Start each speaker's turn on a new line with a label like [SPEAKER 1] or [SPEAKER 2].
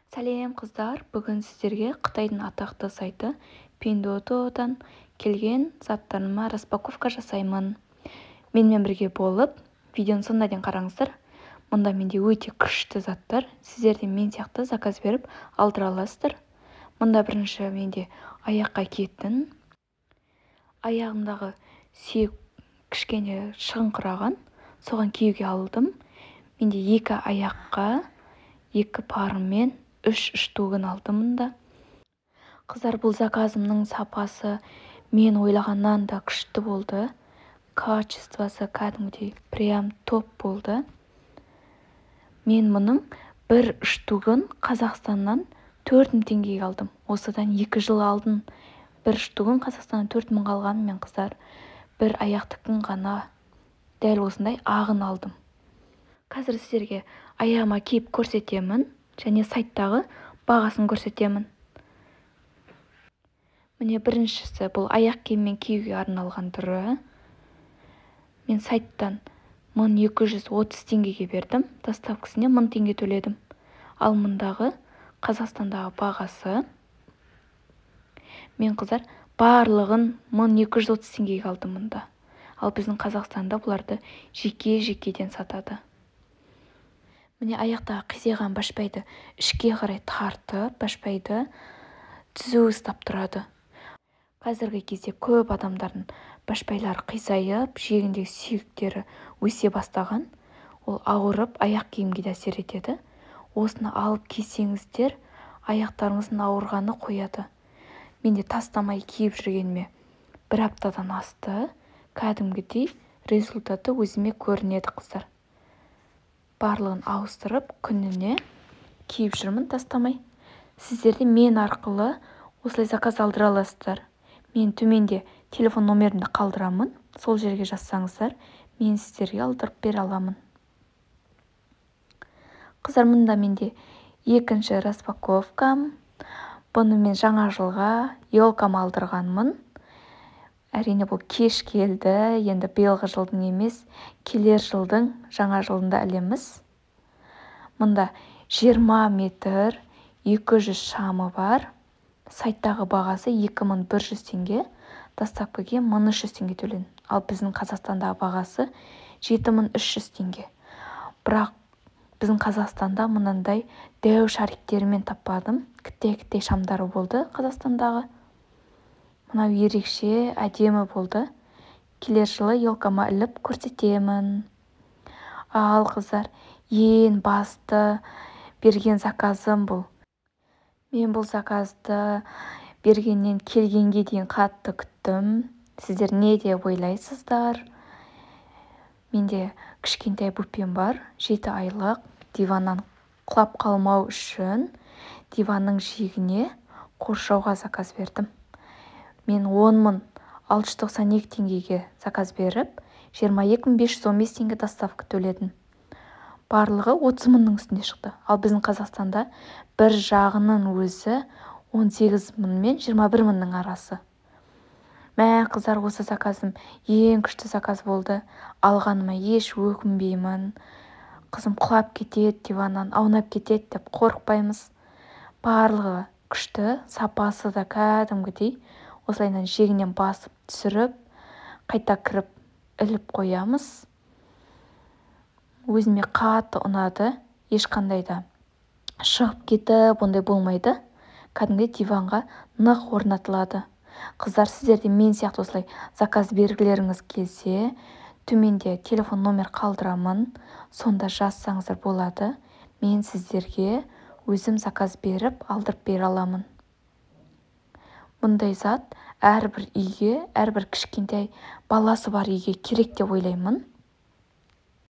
[SPEAKER 1] Сәлем, қыздар! Бүгін сіздерге Қытайдың атақты сайты Пиндуодуодан келген заттарыма распаковка жасаймын. Менімен бірге болып, видеоның соңына дейін қараңыздар. Мұнда менде өте күшті заттар. Сіздер де мен сияқты заказ беріп алдыра аласыздар. Мұнда бірінші менде аяққа киетін, аяғымдағы сүйек кішкене шығыңқыраған, соған киюге алдым. Менде екі аяққа екі парымен үш штугін алдым мұнда. Қыздар, бұл заказымның сапасы мен ойлағаннан да күшті болды. Качествосы кәдімгідей прям топ болды. Мен мұның бір штугін Қазақстаннан 4000 теңгеге алдым. Осыдан 2 жыл алдын бір штугін Қазақстаннан 4000-ға алғанмын мен, қыздар. Бір аяқтікін ғана, дәл осындай ағын алдым. Қазір сіздерге аяғыма киіп көрсетемін және сайттағы бағасын көрсетемін. Міне, біріншісі, бұл аяқ киіммен киюге арналған түрі. Мен сайттан 1230 теңгеге бердім, доставкасіне 1000 теңге төледім. Ал мұндағы Қазақстандағы бағасы, мен, қыздар, барлығын 1230 теңгеге алдым мұнда. Ал біздің Қазақстанда бұларды жеке жекеден сатады. Міне, аяқтағы қисайған башпайды ішке қарай тартып, башпайды түзу ұстап тұрады. Қазіргі кезде көп адамдардың башпайлары қисайып, жегіндегі сүйектері өсе бастаған. Ол ауырып, аяқ киімге де әсер етеді. Осыны алып кисеңіздер, аяқтарыңыздың ауырғаны қояды. Мен де тастамай киіп жүргеніме бір аптадан асты. Кәдімгідей результаты өзіме көрінеді, қыздар. Барлығын ауыстырып, күніне киіп жүрмін тастамай. Сіздер де мен арқылы осылай заказ алдыра аласыздар. Мен төменде телефон номерімді қалдырамын, сол жерге жазсаңыздар, мен сіздерге алдырып бере аламын. Қыздар, мұнда менде екінші распаковкам. Бұны мен жаңа жылға елкама алдырғанмын. Әрине, бұл кеш келді. Енді биылғы жылдың емес, келер жылдың жаңа жылында ілеміз. Мұнда 20 метр, 200 шамы бар. Сайттағы бағасы 2100 теңге, доставкаге 1300 теңге төледім. Ал біздің Қазақстандағы бағасы 7300 теңге. Бірақ біздің Қазақстанда мынандай дәу шариктерімен таппадым. Кіттей-кіттей шамдары болды Қазақстандағы. Мынау ерекше әдемі болды. Келер жылы елкама іліп көрсетемін. Ал, қыздар, ең басты берген заказым бұл. Мен бұл заказды бергеннен келгенге дейін қатты күттім. Сіздер не деп ойлайсыздар? Менде кішкентай бөпем бар, 7 айлық. Диваннан құлап қалмау үшін диванның жиегіне қоршауға заказ бердім. Мен 10 692 теңгеге заказ беріп, 22 515 теңге доставка төледім. Барлығы 30 мыңның үстінде шықты. Ал біздің Қазақстанда бір жағының өзі 18 мың мен 21 мыңның арасы. Мә, қыздар, осы заказым ең күшті заказ болды. Алғаныма еш өкінбеймін. Қызым құлап кетеді, диваннан аунап кетеді деп қорықпаймыз. Барлығы күшті, сапасы да кәдімгідей. Осылайынан жегінен басып түсіріп, қайта кіріп іліп қоямыз. Өзіме қатты ұнады. Ешқандай да шығып кетіп, ондай болмайды. Кәдімгідей диванға нық орнатылады. Қыздар, сіздер де мен сияқты осылай заказ бергілеріңіз келсе, төменде телефон номер қалдырамын, сонда жазсаңыздар болады. Мен сіздерге өзім заказ беріп, алдырып бере аламын. Бұндай зат әрбір үйге, әрбір кішкентай баласы бар үйге керек деп ойлаймын.